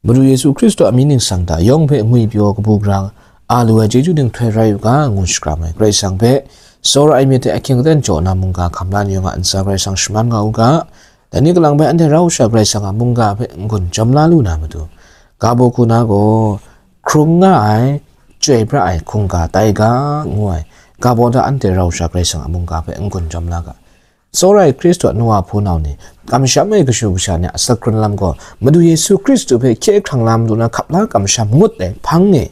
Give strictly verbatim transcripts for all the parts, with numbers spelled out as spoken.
Madu Yesu Hkristu a mying ningsang hta yawng hpe ngwipyaw kabu gara a lu ai chyeju dinghtoi rai u ga, ngu shakram ai. Karai Kasang hpe tsawra ai myit hte ahkying aten jaw na mungga hkam la ni yawng a ntsa Karai Kasang shaman nga u ga, dai ni kalang bai anhte rau sha Karai Kasang a mungga hpe n-gun jawm la lu na matu, ga baw hku na gaw, hkrung nga ai, chyoi pra ai hkungga tai ga, ngu ai. Ga baw hta anhte rau sha Karai Kasang a mungga hpe n-gun jawm la ga. Tsawra ai Hkristu a nu wa hpunau ni, kamsham ai kashu kasha ni a asak hkrun lam gaw, Madu Yesu Hkristu hpe hkye hkrang la matu na hkap la kamsham ngut ai hpang e,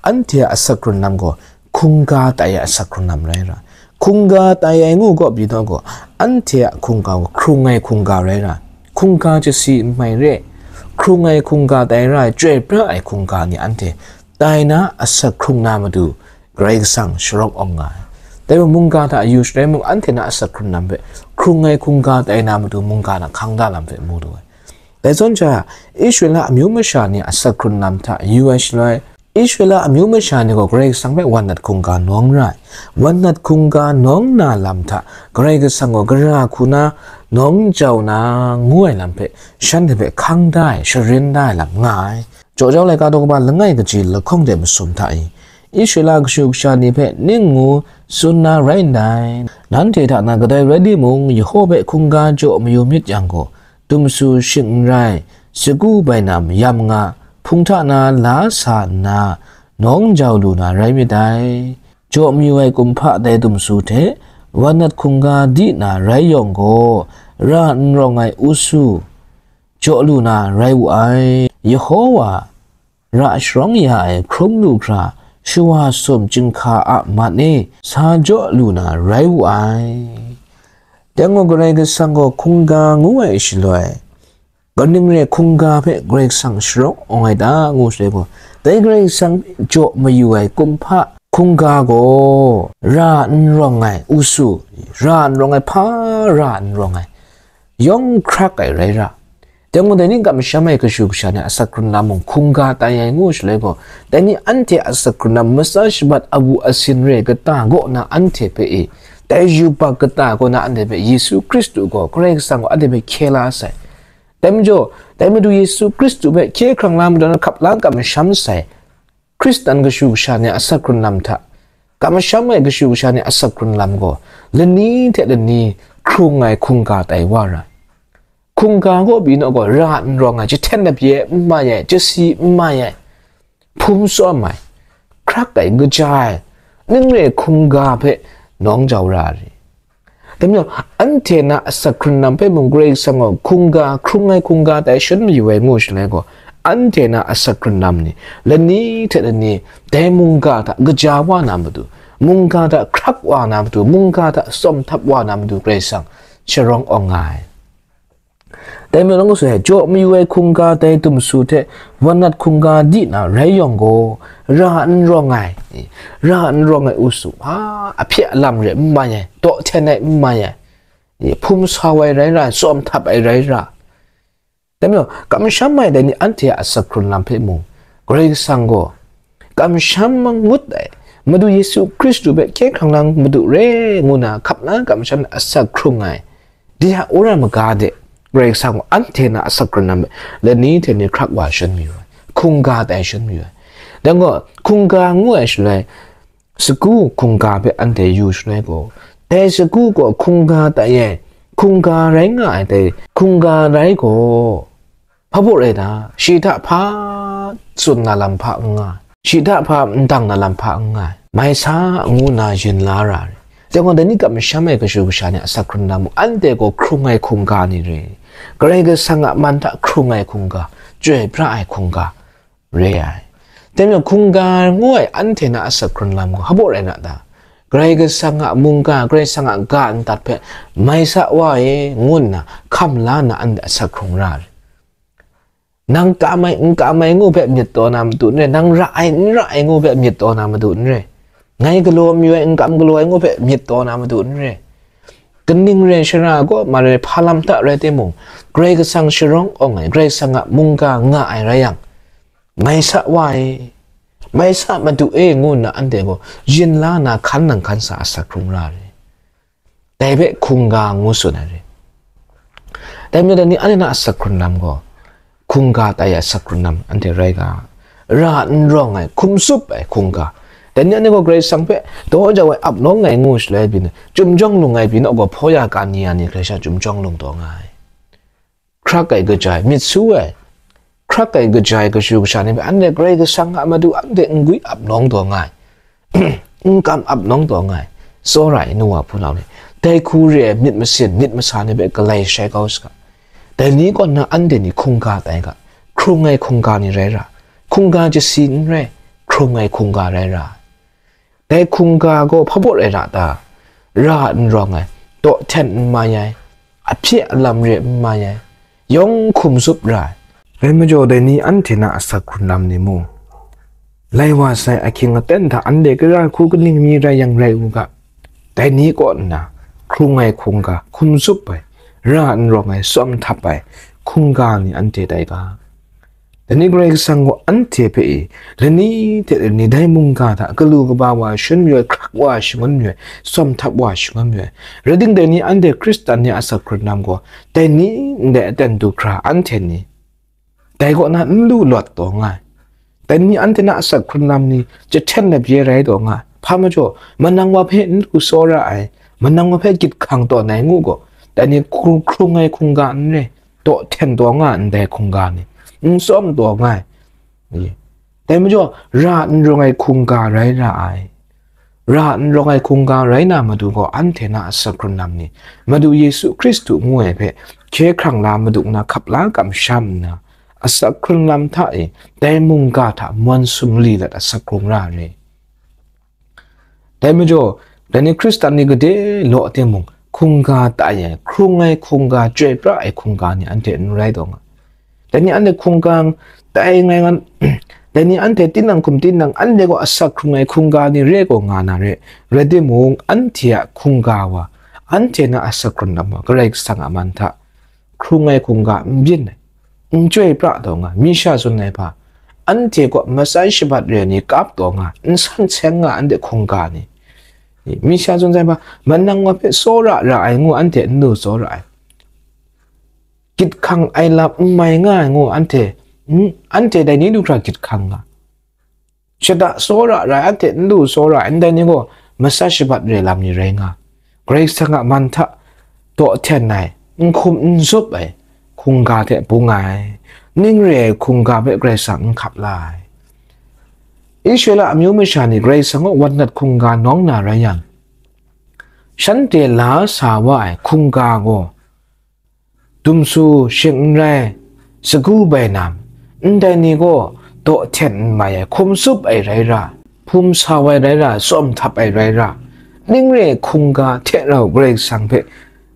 anhte a asak hkrun lam gaw, hkungga tai ai asak hkrun lam rai ra. Hkungga tai ai ngu gaw, pyi taw gaw, anhte a hkungga gaw, hkrung ai hkungga rai ra. Hkungga chyasi n mai re, hkrung ai hkungga tai ra ai, chyoi pra ai hkungga ni anhte tai na asak hkrung na matu, Karai Kasang sharawng awng nga ai. Dai mung mungga hta yu sharai mung, anhte na asak hkrun lam hpe, hkrung ai hkungga tai na matu mungga na hkang da lam hpe mu lu ai. Dai zawn sha, Israela amyu masha ni asak hkrun lam hta yu ai shaloi, Israela amyu masha ni gaw Karai Kasang hpe wan nat hkungga nawng ra ai. Wan nat hkungga nawng na lam hta Karai Kasang gaw gara hku na nawng jau na ngu ai lam hpe, shanhte hpe hkang da ai, sharin da ai lam nga ai. Jaw jau laika daw kaba langai kaji lahkawng de masum hta e, Israela kashu kasha ni hpe ning ngu tsun na rai ndai. Nanhte hta na kadai rai timung, Yehowa hpe hkungga jaw mayu myit yang gaw, dumsu shing n rai, sagu bainam yam nga, hpung hta na la sa nna, nawng jau lu na rai myit dai. Jaw mayu ai kumhpa dai dumsu hte, wan nat hkungga di na rai yawng gaw, ra n rawng ai usu, jaw lu na rai wu ai. Yehowa ra sharawng ya ai hkrum lu hkra, shawa sum chyinghka a man e sa jaw lu na rai wu ai. Dai gaw Karai Kasang gaw hkungga ngu ai shaloi, kaning re hkungga hpe Karai Kasang sharawng awng ai ta ngu shaloi gaw, dai Karai Kasang hpe jaw mayu ai kumhpa hkungga gaw ra n rawng ai usu, ra n rawng ai hpa ra n rawng ai, yawng hkrak ai rai ra. Dai mung dai ni kamsham ai kashu kasha ni asak hkrun lam mung hkungga tai ai ngu shaloi gaw, dai ni anhte asak hkrun lam matsa shabat awu asin re kata kaw na anhte hpe e, dai yubak kata kaw na anhte hpe Yesu Hkristu gaw Karai Kasang gaw anhte hpe hkye la sai. Dai majaw, dai Madu Yesu Hkristu hpe hkye hkrang la matu na hkap la kamsham sai. Hkristan kashu kasha ni asak hkrun lam hta, kamsham ai kashu kasha ni asak hkrun lam gaw, lani hte lani hkrung ai hkungga tai wa ra ai. Hkungga gaw pyi naw gaw, ra n rawng ai, jahten lapye n mai ai, jasi n mai ai, hpum tsawm ai, hkrak ai, kaja ai, ning re hkungga hpe nawng jau ra ai. Dai majaw, anhte na asak hkrun lam hpe mung Karai Kasang gaw hkungga, hkrung ai hkungga tai shan mayu ai ngu shaloi gaw, anhte na asak hkrun lam ni, lani hte lani, dai mungga hta kaja wa na matu, mungga hta hkrak wa na matu, mungga hta tsawm htap wa na matu Karai Kasang sharawng awng nga ai. Dai majaw, nang sui ai, jaw mayu ai hkungga dai dumsu hte, wan nat hkungga di na rai yawng gaw, ra n rawng ai, ra n rawng ai usu, a, ahpye alam re n mai ai, daw hten ai n mai ai, hpum sau ai rai ra, tsawm htap ai rai ra. Dai majaw, kamsham ai dai ni anhte a asak hkrun lam hpe mung, Karai Kasang gaw, kamsham mangut ai, Madu Yesu Hkristu hpe hkye hkrang lang madu re ngu na hkap na kamsham ai asak hkrung ai, di a wora maga de, Karai Kasang gaw anhte na asak hkrun lam hpe lani hte ni hkrak wa shan mayu ai, hkungga tai shan mayu ai. Dai gaw, hkungga ngu ai shaloi, sagu hkungga hpe anhte yu shaloi gaw, dai sagu gaw hkungga tai ai, hkungga rai nga ai dai hkungga rai gaw, hpa baw rai ta? Shi hta hpa tsun na lam hpa n nga, shi hta hpa n dang na lam hpa n nga, mai sa ngu na yin la ra ai. Dai gaw, dai ni kamsham ai kashu kasha ni asak hkrun lam mung, anhte gaw hkrung ai hkungga ni re, Karai Kasang a man hta hkrung ai hkungga, chyoi pra ai hkungga re ai. Dai majaw, hkungga ngu ai anhte na asak hkrun lam gaw, hpa baw rai na ta? Karai Kasang a mungga, Karai Kasang a ga ndat hpe, mai sa wa e, ngu nna hkam la nna anhte asak hkrung ra ai. Nang kam ai, n kam ai ngu hpe myit taw na matu n re, nang ra ai, n ra ai ngu hpe myit taw na matu n re, ngai galaw mayu ai, n kam galaw ai ngu hpe myit taw na matu n re. Kaning re ai shara gaw, ma rai hpa lam hta rai timung, Karai Kasang sharawng awng ai, Karai Kasang a mungga nga ai rai yang, mai sa wa e, mai sa madu e, ngu nna anhte gaw yin la na hkan nang hkan sa asak hkrung ra ai. Dai hpe hkungga ngu tsun ai re. Dai majaw, dai ni anhte na asak hkrun lam gaw, hkungga tai ai asak hkrun lam anhte rai ga, ra n rawng ai, hkum tsup ai hkungga. Dai ni anhte gaw Karai Kasang hpe daw jau ai ap nawng ai ngu shaloi byin, chyum jawng lung ai byin, gaw hpaw ya ka ni ya ni hkrai sha chyum jawng lung taw nga ai. Hkrak ai kaja ai, myit su ai, hkrak ai kaja ai kashu kasha ni hpe anhte Karai Kasang a matu anhte n-gwi ap nawng taw nga ai, n kam ap nawng taw nga ai, tsawra ai nu wa hpunau ni, dai hku re ai myit masin, myit masa ni hpe galai shai kau saga. Dai ni kaw nna anhte ni hkungga tai ga, hkrung ai hkungga ni rai ra, hkungga chyasi n rai, hkrung ai hkungga rai ra ai. Dai hkungga gaw hpa baw rai ra ta? Ra n rawng ai, taw hten n mai ai, ahpye alam re n mai ai, yawng hkum tsup ra ai. Dai majaw, dai ni anhte na asak hkrun lam ni mung, lai wa sai ahkying aten hta anhte kara hku kaning mi rai yang rai u ga, dai ni kaw nna hkrung ai hkungga, hkum tsup ai, ra n rawng ai, tsawm htap ai hkungga ni anhte tai ga. Dai ni Karai Kasang gaw anhte hpe e, lani hte lani dai mungga hta galu kaba wa shangun mayu ai, hkrak wa shangun mayu ai, tsawm htap wa shangun mayu ai. Rai timung, dai ni anhte Hkristan ni a asak hkrun lam gaw, dai ni ndai aten du hkra anhte ni dai kaw na n lu lawt taw nga ai. Dai ni anhte na asak hkrun lam ni jahten labye rai taw nga ai. Hpa majaw, manang wa hpe n lu tsawra ai, manang wa hpe gyit hkang tawn ai ngu gaw, dai ni hkru-, hkrung ai hkungga n re, taw hten taw nga ai ndai hkungga ni, n tsawm taw nga ai. Dai majaw, ra n rawng ai hkungga rai ra ai. Ra n rawng ai hkungga rai na matu gaw, anhte na asak hkrun lam ni, Madu Yesu Hkristu ngu ai hpe hkye hkrang la, Madu nna hkap la kamsham nna, asak hkrun lam hta e dai mungga hta mawn sumli lat asak hkrung ra ai re. Dai majaw, dai ni Hkristan ni gade law timung, hkungga tai ai, hkrung ai hkungga, chyoi pra ai hkungga ni anhte n rai taw nga. Dai ni anhte hkungga tai ngai ngan, dai ni anhte tinang hkum tinang anhte gaw asak hkrung ai hkungga ni re gaw nga na re, rai timung, anhte a hkungga wa, anhte na asak hkrun lam wa, Karai Kasang a man hta hkrung ai hkungga n byin ai, n chyoi pra taw nga, mi sha tsun ai hpa, anhte kaw matsai shabat re ai ni kap taw nga, n san seng nga anhte hkungga ni, mi sha tsun ai hpa, manang wa hpe tsawra ra ai ngu anhte n lu tsawra ai, gyit hkang ai lam n mai nga ai ngu anhte, n-, anhte dai ni du hkra gyit hkang nga. Shada tsawra rai, anhte n lu tsawra ai, ndai ni gaw matsat shabat re lam ni rai nga, Karai Kasang a man hta taw hten ai, n hkum n zup ai hkungga hte bung ai, ning re ai hkungga hpe Karai Kasang n hkap la ai. Israela amyu masha ni Karai Kasang a wan nat hkungga nawng na rai yang, shanhte la sa wa ai hkungga gaw, dumsu, shing n rai, sagu bainam, ndai ni gaw daw hten n mai ai, hkum zup ai rai ra, hpum sau ai rai ra, tsawm htap ai rai ra, ning re ai hkungga hte rau Karai Kasang hpe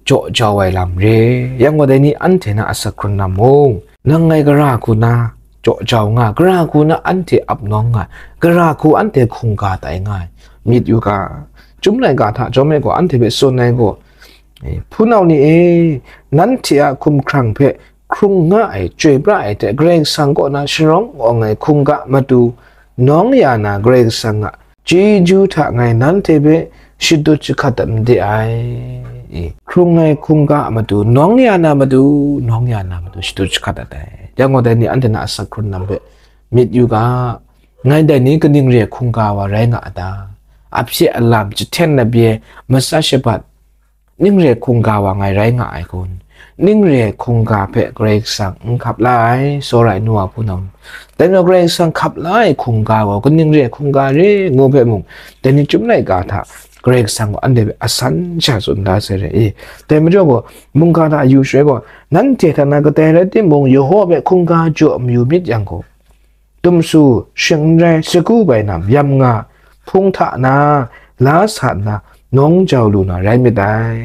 jaw jau ai lam re. Yang gaw, dai ni anhte na asak hkrun lam mung, nang ngai gara hku na jaw jau nga, gara hku na anhte ap nawng nga, gara hku anhte hkungga tai nga ai. Myit yu ga, Chyum laika hta jawm ai gaw, anhte hpe tsun ai gaw, Eh, hpunau ni e, nanhte a hkumhkrang hpe hkrung nga ai, chyoi pra ai hte Karai Kasang kaw na sharawng awng ai hkungga matu, nawng ya na Karai Kasang a chyeju hta ngai nanhte hpe shadut jahkrat dat made ai. Eh, hkrung ai hkungga matu, nawng ya na matu, nawng ya na matu shadut jahkrat dat ai. Yang gaw, dai ni anhte na asak hkrun lam hpe myit yu ga, ngai dai ni kaning re hkungga wa rai nga a ta? Ahpye alam, jahten labye, matsat shabat, ning re hkungga wa ngai rai nga ai kun? Ning re hkungga hpe Karai Kasang n hkap la ai, tsawra ai nu wa hpunau. Dai majaw, Karai Kasang hkap la ai hkungga gaw kaning re hkungga re ngu hpe mung, dai ni Chyum laika hta Karai Kasang gaw anhte hpe asan sha tsun da sai re i? Dai majaw gaw, mungga hta yu shaloi gaw, nanhte hta na kadai rai timung, Yehowa hpe hkungga jaw mayu myit yang gaw, dumsu, shing n rai, sagu bainam, yam nga, hpung hta na, la sa nna, nawng jau lu na rai myit dai.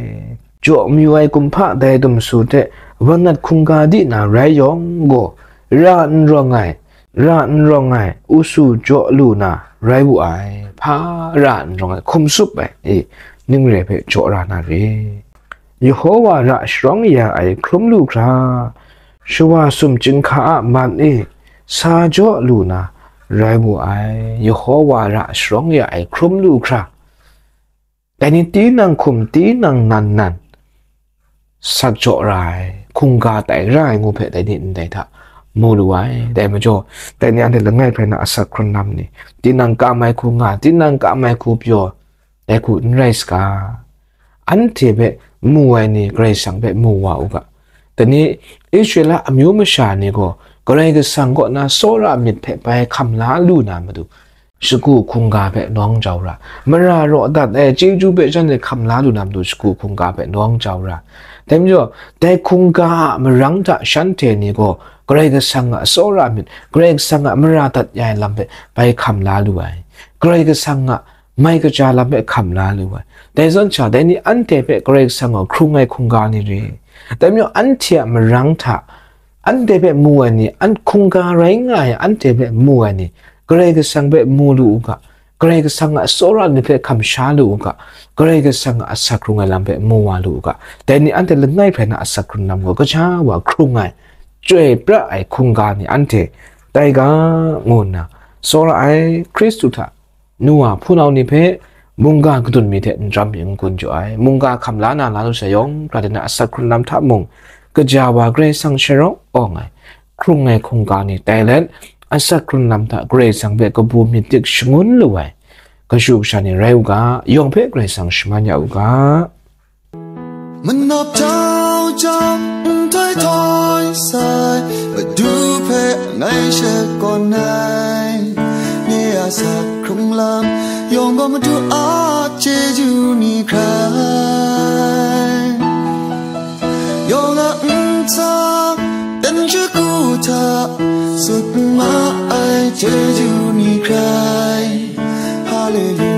Jaw mayu ai kumhpa dai dumsu hte wan nat hkungga di na rai yawng gaw, ra n rawng ai, ra n rawng ai, usu jaw lu na rai wu ai. Hpa ra n rawng ai, hkum zup ai, e, ning re hpe jaw ra na re. Yehowa ra sharawng ya ai hkrum lu hkra, shawa sumching hka a man e sa jaw lu na rai wu ai. Yehowa ra sharawng ya ai hkrum lu hkra, dai ni tinang hkum tinang nan nan sak jaw ra ai, hkungga tai ra ai ngu hpe dai ni ndai hta mu lu ai. Dai majaw, dai ni anhte langai hpe na asak hkrun lam ni, tinang kam ai hku nga, tinang kam ai hku pyaw, dai hku n rai saga. Anhte hpe mu ai ni Karai Kasang hpe mu wa u ga. Dai ni Israela amyu masha ni gaw Karai Kasang kaw na tsawra myit hpe bai hkam la lu na matu, shagu hkungga hpe nawng jau ra, mara raw dat ai chyeju hpe shanhte hkam la lu na matu, shagu hkungga hpe nawng jau ra. Dai majaw, dai hkungga a marang hta shanhte ni gaw Karai Kasang a tsawra myit, Karai Kasang a mara dat ya ai lam hpe bai hkam la lu ai. Karai Kasang a mai kaja lam hpe hkam la lu ai. Dai zawn sha, dai ni anhte hpe Karai Kasang gaw hkrung ai hkungga ni re. Dai majaw, anhte a marang hta, anhte hpe mu ai ni, an hkungga rai nga ai anhte hpe mu ai ni, Karai Kasang hpe mu lu u ga, Karai Kasang a tsawra myit hpe hkam sha lu u ga, Karai Kasang a asak hkrung ai lam hpe mu wa lu u ga, dai ni anhte langai hpe na asak hkrun lam gaw kaja wa hkrung ai, chyoi pra ai hkungga ni anhte tai ga, ngu nna, tsawra ai Hkristu hta nu wa hpunau ni hpe mungga kadun mi hte n jam mi n gun jaw ai, mungga hkam la na na lu sai yawng, hkra de na asak hkrun lam hta mung, kaja wa Karai Kasang sharawng awng ai, hkrung ai hkungga ni tai let, asak hkrun lam hta Karai Kasang hpe kabu myit dik shangun lu ai kashu kasha ni rai u ga, yawng hpe Karai Kasang shaman ya u ga. Manap jau jau, nhtoi htoi sai, Madu hpe ngai shakawn ai. Nye a asak hkrung lam yawng gaw Madu a chyeju ni hkrai, yawng a nhtang dan shagu hta sut ma ai chyeju ni hkrai. Haleluya.